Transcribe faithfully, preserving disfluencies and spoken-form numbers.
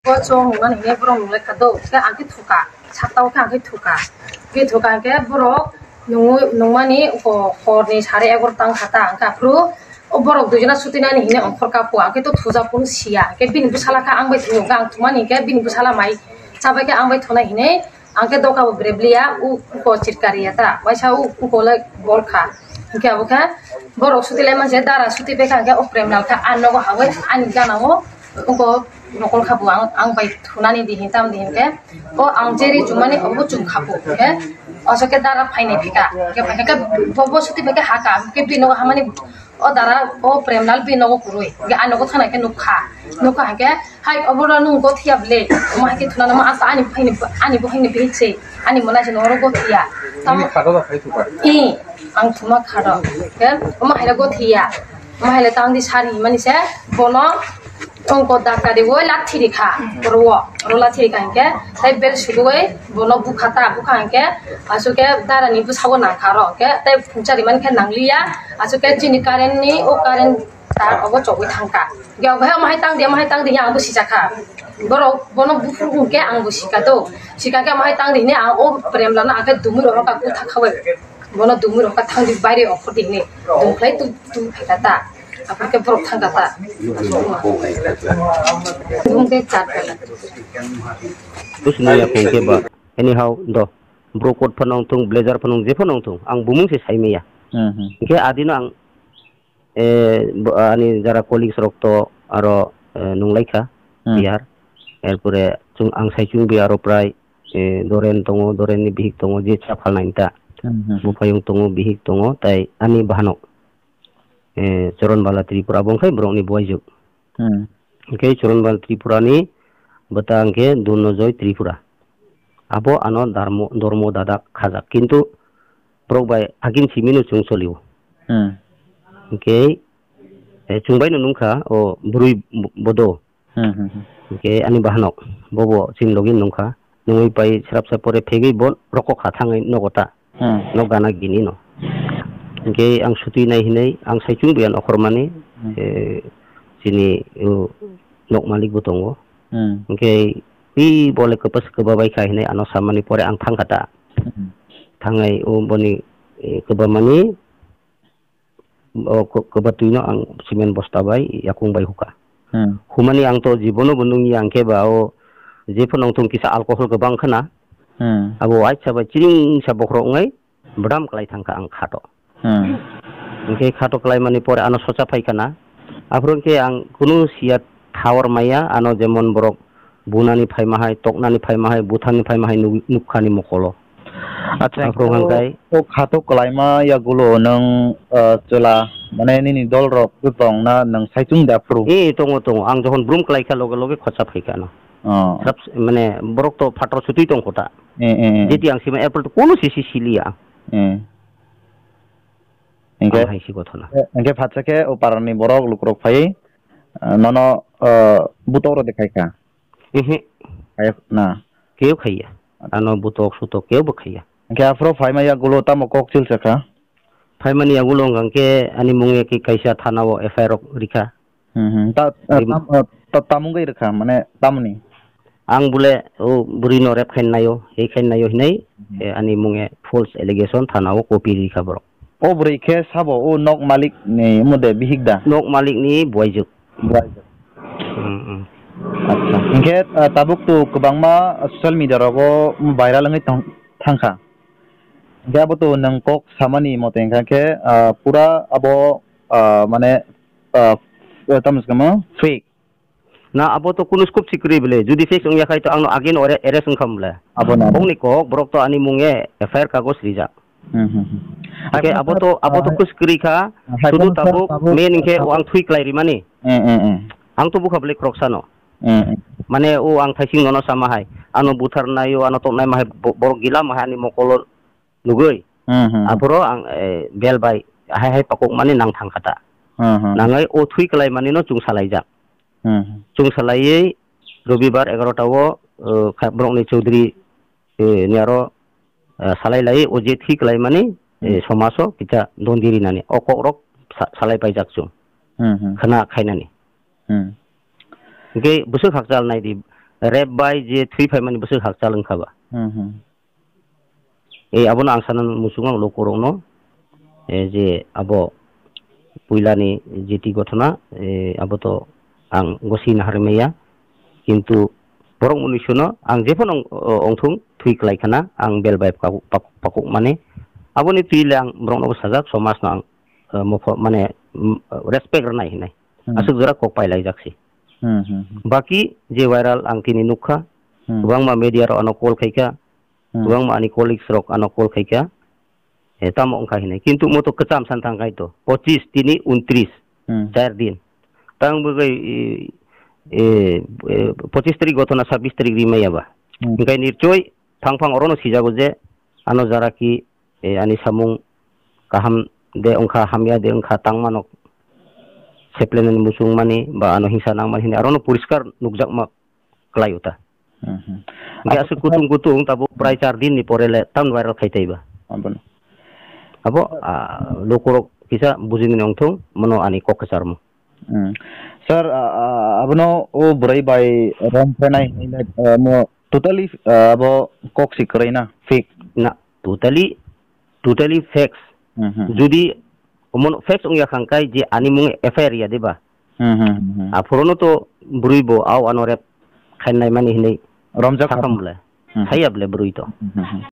Bo chwng nungmani hinwi borok nunglai kha do, khe ang khe thuka, sakta o khe ang khe thuka. Khe thuka hwnkhe borok nungwi-, nungmani uko horni sare egarota wngkha ta, hwnkhe aphuru o borok duijona sutinani hinwi ongkhor kha po, ang khe to thujak phuru siya. Khe bini bwsala khe ang bai thungo, ang thumani hwnkhe bini bwsala mai chabai khe ang bai thunai hinwi, ang khe doka bo brebli ya, u-, uko chirkari ya ta, waisa u-, uko le bol kha. Hwnkhe abo khe borok suti lai manse dara suti bai kha, hwnkhe o Premlal khe a nogo hawi ani gana o uko nokol kha bo ang, ang bai thunani di hin tam di hin khe o ang jeri chumani obo chum kha bo khe oso khe dara phainai phika khe phaikha khe bo, bo suti bai khe ha ka khe bini nogo hamani o dara o Premlal bini nogo kwrwi khe a nogo thana khe nuk kha nuk kha hwnkhe hai obo no nung gothiya ble omo hai khe thuna ma asa ani phaini ani bo haini bihik se ani mona se noro gothiya tamo Nini khado da phai thuka. I ang thuma khado khe omo hai gothiya omo hai tang di sari mani se bono Tongko dakari o lathi rikha, oro o, oro lathi rikha hinkhe, tei bel suduwi bono bukha ta, bukha hinkhe, aswk khe darani bwsao nangkha oro, hinkhe tei phungchari mankhe nangliya, aswk khe chini current ni o current tar obo chogwi thangkha. Hinkhe omo hai tangdi, omo hai tangdi hinwi ang bo sijakha. Borok bono buphuru hinkhe ang bo sika do, sika khe omo hai tangdi hinwi ang o Premlal no ang khe dumui rohorkha, kutha khaui. Bono dumui rohorkha thangdi baire okhordi hinwi, dumkhlai tu, tu phaikha ta. Aphuru khe borok thangkha ta. Bumung tei chat kha. Busi nung ya phung khe ba. Anyhow, do. Bro coat phano wng thung, blazer phano wng, je phano wng thung. Ang bumung se sai maya. Hmm, hmm. Hinkhe adino ang, eh, bo-, ani jara colleagues rok to aro, eh, nung lai kha, Hmm. Bihar. Erpore chwng, ang sai chwng Bihar o prai, eh, Doren tongo, Doren ni bihik tongo, je cha phalnai ta. Hmm, hmm. Bupayung tongo, bihik tongo, tai ani bahanok. Eh, Choron Bala Tripura, abo wngkha borokni buaijwk. Hmm. Hwnkhe Choron Bala Tripurani bwta hwnkhe Durnojoy Tripura. Abo ano darmo-, dormo dadak khajak, kintu borok bai agin simino chwng solio. Hmm. Hwnkhe, eh, chwng baino nungkha o bwrwi bo-, bodo. Hmm, hmm, hmm. Hwnkhe ani bahanok, bobo chini logi nungkha. Nungwi pai srapsa pore phegwi bo rokok ha thangwi nogo ta. Hmm. Nok gana gini no. Hwnkhe ang suti nai hinwi ang saichung buya nokhormani, Hmm. eh, chini, uh, nok malik bo tongo. Hmm. Hwnkhe pi bole kwpas kwba bai kha hinwi ano samani pore ang thangkha ta. Hmm. Thangnai o boni, eh, kwbamani o kw-, kwbatwino ang cement bosta bai yakung bai huka. Hmm. Humani ang to jibono bo nungya, ang khe ba o jephano wngthung kisa alcohol kwbang khna. Hmm. Abo waisa bai chiring sa bokhorok wngnai bwdam klai thangkha ang khato. Hmm. Hwnkhe khato klaimani pore ano socha phai khna. Aphuru khe ang kunu siya thawar maya, ano jemon borok bunani phaima hai, toknani phaima hai, buthani phaima hai nuk-, nukkha ni mokolo. Acha, Aphuru hwnkhe hwnkhe o khato kwlaima yagulo nwng, ah, chwla, mane nini dol rok tong na nwng saichung da phuru? Eh, tongo, tongo. Ang jokhon brum kwlai kha, loge loge khorsa phai kha ano. Oh. Sab-, mane borok to phatro sutwi tong kho ta. Eh, eh, eh. Jeti ang sima airport to kono sisi siliya. Eh. Hwnkhe, Ang hai si gothona. eh, hwnkhe phatsa khe o parani borok lukurok phai, ah, nono, ah, butok rok de khai kha. Ehe. Kayok na. Keu khaiya. Ano butok sutok keu bo khaiya. Hwnkhe aphuru phaima yagulo tamo kok chil sakha? Phaimani yagulo hwnkha khe ani mung ya khe kaisa thana o F I R rok rikha. Hmm, hmm. Ta, Rim- tam, ta, tamung gai rikha, mane tamni? Ang bole o bwrwi no rep khain nayo, hei khain nayo hinai, Hmm. eh, ani mung e false allegation thana o copy rikha borok. O bwrwi khe sabo o nok malik ni mode bihik da? Nok malik ni buaijwk. Buaijwk. Hmm, hmm. Acha. Hwnkhe, ah, tabuk to kwbangma social media rogo viral wngwi tong-, thangkha. Hwnkhe abo to nwng kok samani mote hwnkha khe, ah, pura abo, ah, mane, ah, tamo se kamo? Fake. Na abo to kunu scope si kwrwi bwle. Jodi fake wngya khai to ang no again ore-, arrest wngkham bwle. Abo na. Bongni kok borok to ani mung e F I R kagoj rijak. Hmm, hmm, hmm. Hwnkhe Hai abo to, abo to hai kuch kwrwi kha, hai sudu phano tabuk, tabuk, main hwnkhe tabuk. O ang thui klai rimani. Eh, eh, eh. Ang to bukha bwlai khoroksa no. Eh, eh. Mane o ang thaising nono sama hai. Ano buthar naio, ano toknai ma hai bo-, borok gila ma hai ani mokolo nugui. Hmm, hmm, hmm. Aphuru ang, eh, bel bai hai hai pakuk mani nang thang kha ta. Hmm, hmm. Nangai o thui klai mani no chwng salaijak. Hmm, hmm. Chwng salaiwi Robibar egarota o, eh, kha-, borokni Chaudhary, eh, ni aro, eh, salai lai o je thwi klai mani, eh, Hmm. Somaso kisa dondi rinani o kok rok sa-, salai paijak chwng. Hmm, hmm. Khna khainani. Hmm. Hwnkhe bwswk hakchal nai di, rape bai je thwi phaimani bwswk hakchal wngkha ba. Hmm, hmm. E, abono ang sana muchungo ang lukurokno, e, je abo puilani jiti gothona, e, abo to ang gosi naharmaya. Kintu borok munuisono ang jephano ong-, o-, ongthung thwi klai khana, ang bel bai pakuk, pakuk, pakuk mani. Aboni twi le ang borokno bo sajak, somajno ang, e, mopho-, mane, mm, respect rwnai hinai. Hmm. Aswk jora kok pai laijak si. Hmm, hmm, hmm. Baki je viral ang tini nukha, Hmm. kwbangma media rok ano call khaikha, Hmm. kwbangma ani colleagues rok ano call khaikha, e, tamo wngkha hinai. Kintu mo to kwcham san thang khai to, pochis tini untris, Hmm. char din. Tang bagwi, e, e, e, pochis tarik gotona sabis tarik ri maya ba. Hmm. Hingkai nirchoi phang phang orono sijago je ano jara ki, e, ani samung kaham de wngkha, hamya de wngkha, tangmano seplenani muchung mani ba ano hingsa nang mani hinwi arono poriskar nukjakma kwlaio ta. Mhm. Hingke Abo aswk kutung kutung tabuk prai char din ni pore le tam viral khai taiba. Abono. Abo, ah, lukurok kisa bujinani ongthung, mono ani kok kwcharmo. Hmm. Sir, ah, ah, abono o bwrwi bai rom phainai hinwi le, ah, mo totally, ah, abo kok si kwrwi na, fake? Na, totally, totally fakes. Hmm, hmm, hmm. Judi omono facts wngya khang kai je ani mung F I R ya de ba? Hmm, hmm, hmm, hmm. Aphuru no to bwrwi bo au ano rep khainai mani hinwi Romjak sakam kha. Bole. Hmm, hmm. Saya bole bwrwi to. Hmm, hmm, hmm.